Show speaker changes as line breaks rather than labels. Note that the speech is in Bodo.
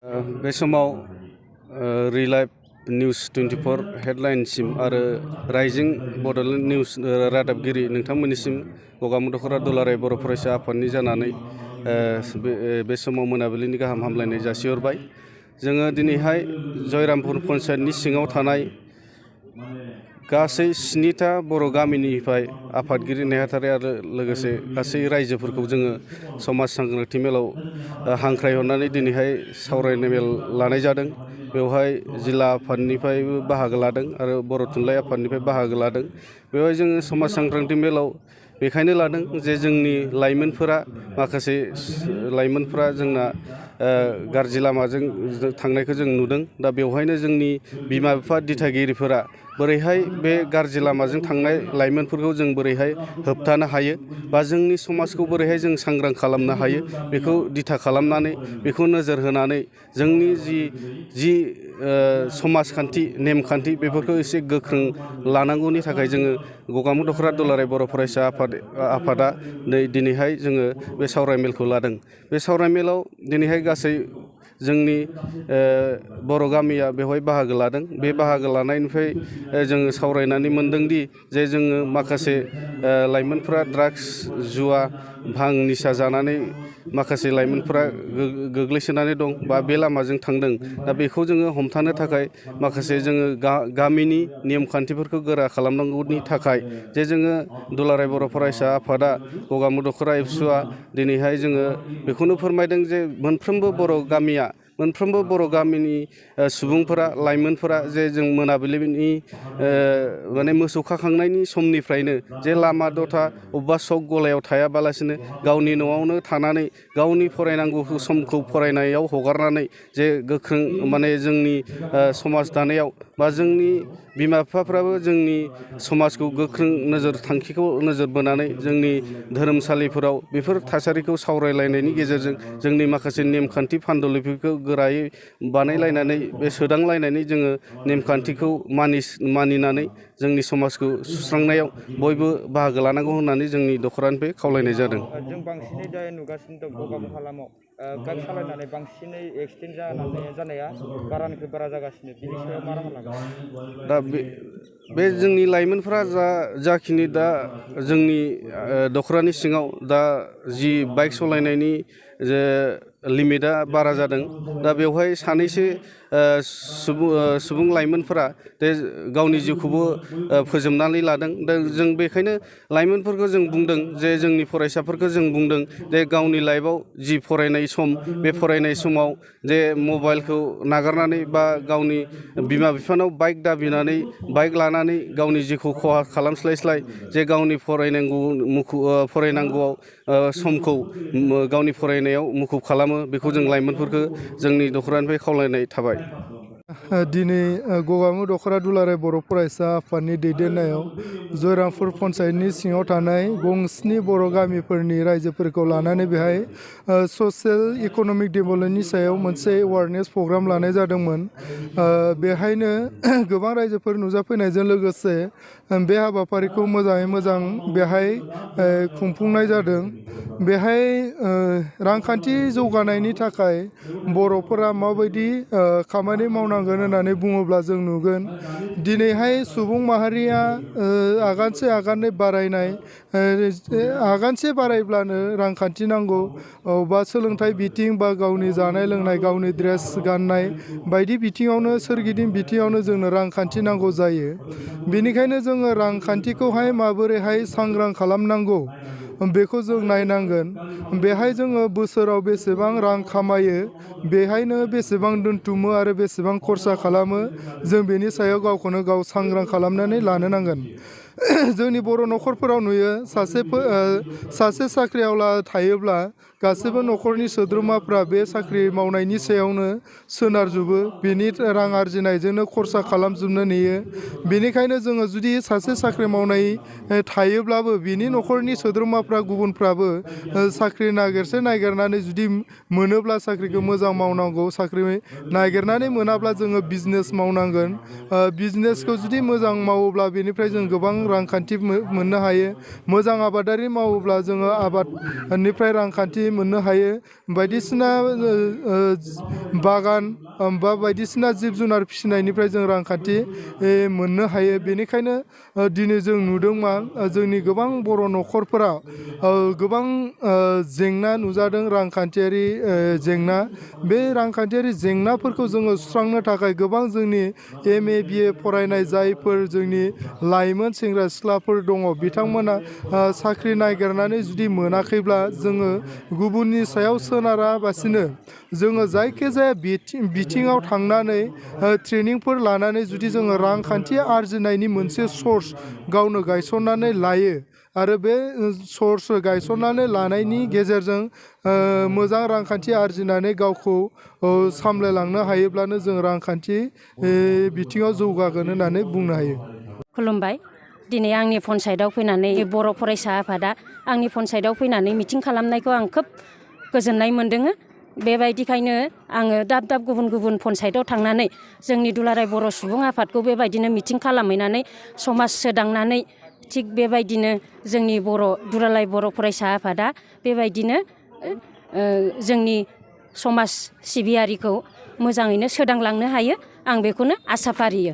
बे समाव रिलाइभ निउस 24 हेडलाइनसिम आरो राइजिं बड'लेण्ड निउस रादाबगिरि नोंथांमोननिसिम गगामुदख'रा दुलाराय बर' फरायसा आफादनि जानानै बे समाव मोनाबिलिनि गाहाम हामलायनाय जासिहरबाय। जोङो दिनैहाय जयरामपुर पन्चायतनि सिङाव थानाय गासै 7टा बर' गामिनिफ्राय आफादगिरि नेहाथारि आरो लोगोसे गासै रायजोफोरखौ जोङो समाज सांग्रांथि मेलाव हांख्रायहरनानै दिनैहाय सावरायनाय मेल लानाय जादों। बेवहाय जिल्ला आफादनिफ्रायबो बाहागो लादों आरो बर' थुनलाइ आफादनिफ्राय बाहागो लादों। बेवहाय जोङो समाज सांग्रांथि मेलाव बेखायनो लादों जे जोंनि लाइमोनफोरा माखासे लाइमोनफोरा जोंना गाज्रि लामाजों थांनायखौ जों नुदों। दा बेवहायनो जोंनि बिमा बिफा दिथागिरिफोरा बोरैहाय बे गाज्रि लामाजों थांनाय लाइमोनफोरखौ जों बोरैहाय होबथानो हायो बा जोंनि समाजखौ बोरैहाय जों सांग्रां खालामनो हायो बेखौ दिथा खालामनानै बेखौ नोजोर होनानै जोंनि जि समाजखान्थि नेमखान्थि बेफोरखौ एसे गोख्रों लानांगौनि थाखाय जोङो गगामुदख'रा दुलाराय बर' फरायसा आफादा दिनैहाय जोङो बे सावरायमेलखौ लादों। बे सावरायमेलाव दिनैहाय गासै जोंनि बर' गामिया बेवहाय बाहागो लादों। बे बाहागो लानायनिफ्राय जोङो सावरायनानै मोनदोंदि जे जोङो माखासे लाइमोनफ्रा ड्राग्स जुवा भां निसा जानानै माखासे लाइमोनफ्रा गोग्लैसोनानै दं बा बे लामाजों थांदों। दा बेखौ जोङो हमथानो थाखाय माखासे जोङो गामिनि नियम खान्थिफोरखौ गोरा खालामनांगौनि थाखाय जे जोङो दुलाराय बर' फरायसा आफादा गगामुदख'रा एबसुआ दिनैहाय जोङो बेखौनो फोरमायदों जे मोनफ्रोमबो बर' गामिनि सुबुंफोरा लाइमोनफोरा जे जों मोनाबिलिनि माने मोसौ खाखांनायनि समनिफ्रायनो जे लामा दथा अबेबा सक गलायाव थायाबालासिनो गावनि न'आवनो थानानै गावनि फरायनांगौ समखौ फरायनायाव हगारनानै जे गोख्रों माने जोंनि समाज दानायाव बा जोंनि बिमा बिफाफ्राबो जोंनि समाजखौ गोख्रों थांखिखौ नोजोर बोनानै जोंनि धोरोमसालिफोराव बेफोर थासारिखौ सावरायलायनायनि गेजेरजों जोंनि माखासे नेमखान्थि फान्डुलिपिखौ गोरायै बानायलायनानै बे सोदांलायनानै जोङो नेमखान्थिखौ मानिनानै जोंनि समाजखौ सुस्रांनायाव बयबो बाहागो लानांगौ होननानै जोंनि दख'रानिफ्राय खावलायनाय जादों।
जों बांसिनै दा नुगासिनो दं गगामुग हालामाव बाइक सालायनानै बांसिनै एक्सिडेन्ट जानाया बारानिफ्राय बारा जागासिनो, बिनि सायाव मा राहा लागोन?
दा बे जोंनि लाइमोनफ्रा जाखिनि दा जोंनि दख'रानि सिङाव दा जि बाइक सालायनायनि जे लिमिटआ बारा जादों। दा बेवहाय सानैसो सुबुं लाइमोनफोरा गावनि जिउखौबो फोजोबनानै लादों। दा जों बेखायनो लाइमोनफोरखौ जों बुंदों जे जोंनि फरायसाफोरखौ जों बुंदों जे गावनि लाइफआव जि फरायनाय सम बे फरायनाय समाव जे मबाइलखौ नागारनानै बा गावनि बिमा बिफानाव बाइक दाबिनानै बाइक लानानै गावनि जिउखौ खहा खालामस्लायस्लाय जे गावनि फरायनांगौआव समखौ गावनि फरायनायाव मुखुब खालामो, बेखौ जों लाइमोनफोरखौ जोंनि दख'रानिफ्राय खावलायनाय थाबाय।
दिनै गगामुदख'रा दुलाराय बर' फरायसा आफादनि दैदेननायाव जयरामपुर पन्चायतनि सिङाव थानाय गं7 बर' गामिफोरनि रायजोफोरखौ लानानै बेहाय ससियेल इक'नमिक डेभेलपमेन्टनि सायाव मोनसे एवारनेस प्रग्राम लानाय जादोंमोन। बेहायनो गोबां रायजोफोर नुजाफैनायजों लोगोसे बे हाबाफारिखौ मोजाङै मोजां बेहाय खुंफुंनाय जादों। बेहाय रांखान्थि जौगानायनि थाखाय बर'फोरा माबायदि खामानि मावनांगोन होननानै बुङोब्ला जों नुगोन दिनैहाय सुबुं माहारिया आगानसे आगानै बारायनाय, आगानसे बारायब्लानो रांखान्थि नांगौ, बा सोलोंथाइ बिथिं बा गावनि जानाय लोंनाय गावनि ड्रेस गाननाय बायदि बिथिङावनो सोरगिदिं बिथिङावनो जोंनो रांखान्थि नांगौ जायो। बेनिखायनो जोङो रांखान्थिखौहाय माबोरैहाय सांग्रां खालामनांगौ बेखौ जों नायनांगोन। बेहाय जोङो बोसोराव बेसेबां रां खामायो, बेहायनो बेसेबां दोनथुमो आरो बेसेबां खरसा खालामो, जों बेनि सायाव गावखौनो गाव सांग्रां खालामनानै लानो नांगोन। जोंनि बर' न'खरफोराव नुयो सासे साख्रिआवला थायोब्ला गासैबो न'खरनि सोद्रोमाफ्रा बे साख्रि मावनायनि सायावनो सोनारजोबो, बेनि रां आरजिनायजोंनो खरसा खालामजोबनो नेयो। बेनिखायनो जोङो जुदि सासे साख्रि मावनाय थायोब्लाबो बिनि न'खरनि सोद्रोमाफ्रा गुबुनफ्राबो साख्रि नागिरनानै जुदि मोनोब्ला साख्रिखौ मोजां मावनांगौ, साख्रि नागिरनानै मोनाब्ला जोङो बिजनेस मावनांगोन। बिजनेसखौ जुदि मोजां मावोब्ला बेनिफ्राय जों गोबां रांखान्थि मोननो हायो। मोजां आबादारि मावोब्ला जोङो आबादनिफ्राय रांखान्थि मोननो हायो। बायदिसिना बागान बा बायदिसिना जिब जुनार फिसिनायनिफ्राय जों रांखान्थि मोननो हायो। बेनिखायनो दिनै जों नुदों मा जोंनि गोबां बर' न'खरफोरा गोबां जेंना नुजादों, रांखान्थियारि जेंना। बे रांखान्थियारि जेंनाफोरखौ जोङो सुस्रांनो थाखाय गोबां जोंनि MA BA फरायनाय जायफोर जोंनि लाइमोन सेंग्रा सिख्लाफोर दङ, बिथांमोना साख्रि नागिरनानै जुदि मोनाखैब्ला जोङो गुबुननि सायाव सोनाराबासिनो जोङो जायखिजाया बिथिङाव थांनानै ट्रेनिंफोर लानानै जुदि जोङो रांखान्थि आरजिनायनि मोनसे सर्स गावनो गायसननानै लायो आरो बे सर्स गायसननानै लानायनि गेजेरजों मोजां रांखान्थि आरजिनानै गावखौ सामलायलांनो हायोब्लानो जों रांखान्थि बिथिङाव जौगागोन होननानै बुंनो हायो।
खुलुमबाय। दिनै आंनि पन्सायतआव फैनानै बर' फरायसा आफादा आंनि पन्सायतआव फैनानै मिटिं खालामनायखौ आं खोब गोजोननाय मोन्दों। बेबायदिखायनो आङो दाब दाब गुबुन गुबुन पन्सायतआव थांनानै जोंनि दुलाराय बर' सुबुं आफादखौ बेबायदिनो मिटिं खालामहैनानै समाज सोदांनानै थिग बेबायदिनो जोंनि दुलाराय बर' फरायसा आफादा बेबायदिनो जोंनि समाज सिबियारिखौ मोजाङैनो सोदांलांनो हायो, आं बेखौनो आसा फारियो।